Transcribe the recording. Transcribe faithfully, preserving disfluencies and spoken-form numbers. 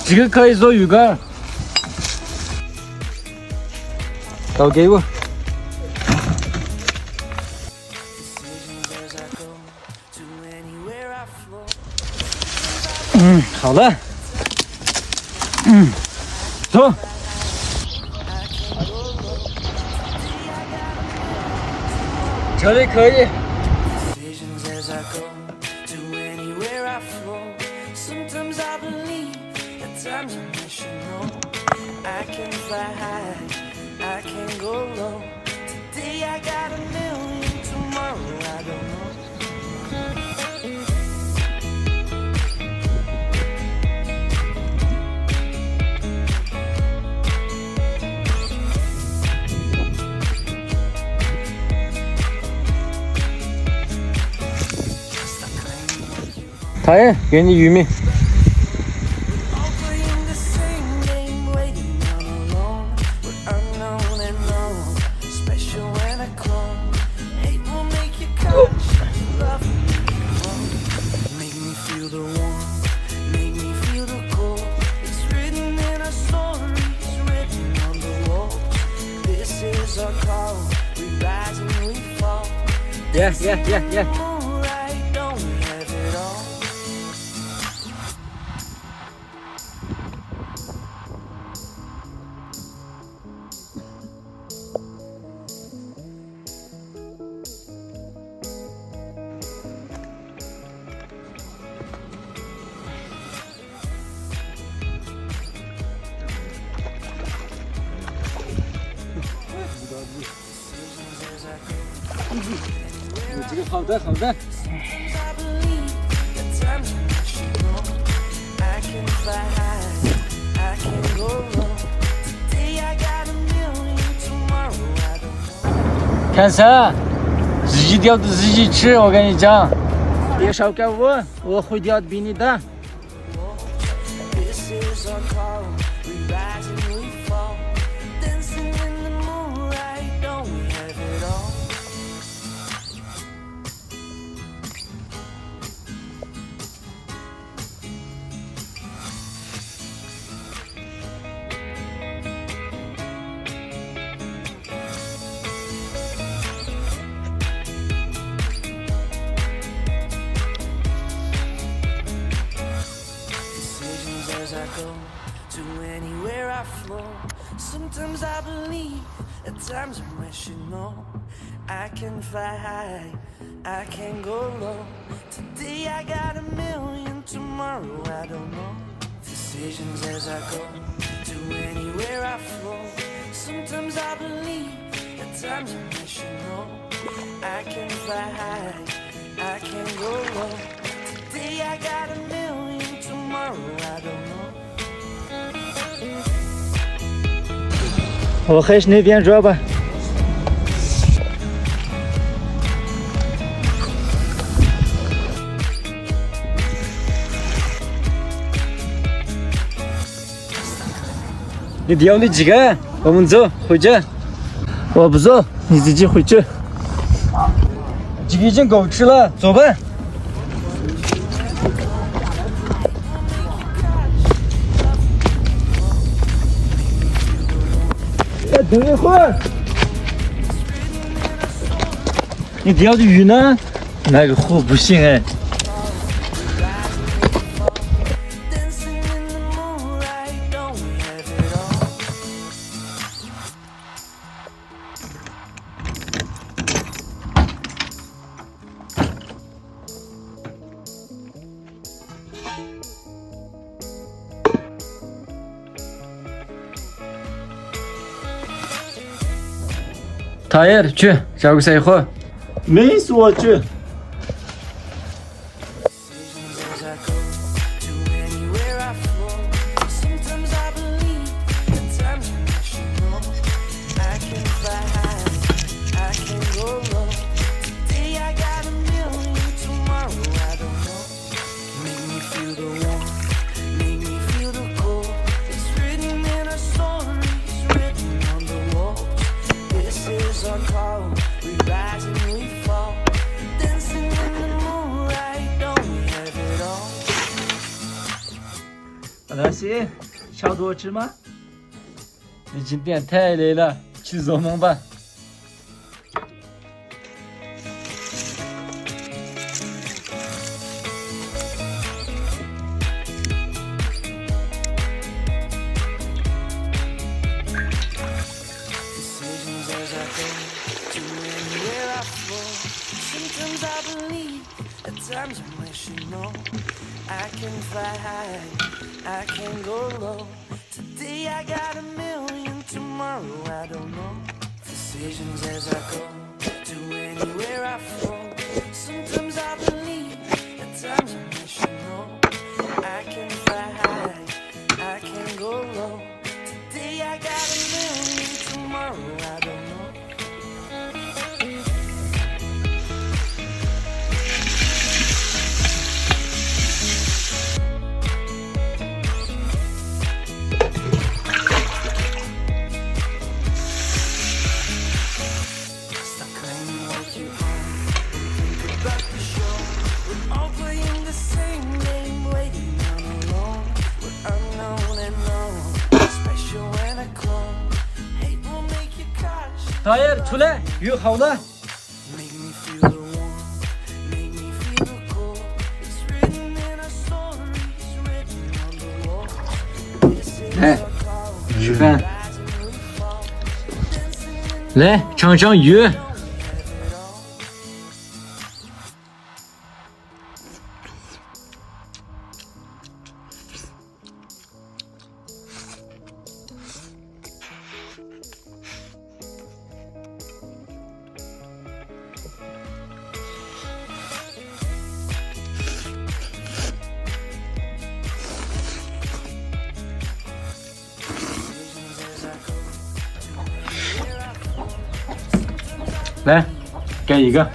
这个可以做鱼干。OK不？嗯，好了。嗯，走。这里可以。 To anywhere I flow. Sometimes I believe, at times I'm rational. I can fly high, I can go low. Today I got a million, tomorrow I don't know. 他也给你鱼米。 Yeah, yeah, yeah, yeah. Cancer，自己钓的自己吃，我跟你讲。别烧给我，我会钓比你大。 This is our call. We rise and we fall. Dancing in the moonlight, don't we have it all? Decisions as I go to anywhere I flow. Sometimes I believe, at times I'm rational. I can fly high, I can go low. Today I got a million, tomorrow I don't know. Decisions as I go to anywhere I flow. Sometimes I believe, at times I'm rational. I can fly high, I can go low. Today I got a million, tomorrow I don't know. 我还是那边抓吧。 你釣的几个？我们走，回去。我不走，你自己回去。几个已经给我吃了，走吧。再等一会儿。你钓的鱼呢？那个货不行哎。 تايىر، چۈ، چاۋگا سەيخۇ. مەيسۇۋا، چۈ. Make me feel the warmth, make me feel the cold. It's written in our stories, written on the walls. This is our call, we rise and we fall. 是小多吃吗？你今天太累了，去做梦吧。 Decisions as I go to anywhere I flow. Sometimes I believe, at times I'm wishing, no, I can fly high, I can go low. Today I got a million, tomorrow I don't know. Decisions as I go to anywhere I flow. Sometimes I believe, at times I'm wishing, no, I can fly high, I can go low. Today I got a million, tomorrow I don't know. Stop playing like you own. Think about the show. We're all playing the same game, waiting on a loan. We're unknown and known. Special and a clone. Hate will make you cautious. Тайыр, чуле, ю хавла. Make me feel the warmth. Make me feel the cold. It's written in our stories, written on the walls. This is our call. Rising we fall. Dancing in the 来，尝尝鱼。 来，给一个。